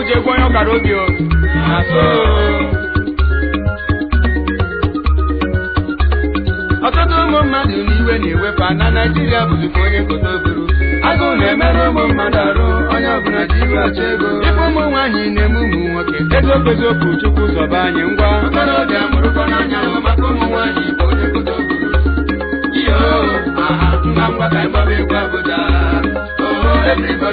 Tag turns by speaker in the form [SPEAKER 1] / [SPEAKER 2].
[SPEAKER 1] Abuja egwu onye ọkara obi o. Na so. Ọtụtụ ụmụ mmadụ n'iwe na-ewefa na Naịjirịa bụzikwa onye koto buru. Agụụ na-emerụ ụmụ mmadụ arụ, onye ọbụla ji iwe achọ ego. Ife ụmụ nwaanyị na-eme ụmụ nwoke, eziokwu eziokwu, Chukwu zọba anyị ngwa. Okorobịa mụrụkọ n'anya maka ụmụ nwaanyị bụ onye koto buru. Iyo, aha, ngwa ngwa ka anyị gbaba egwu Abuja. Oh, everybody.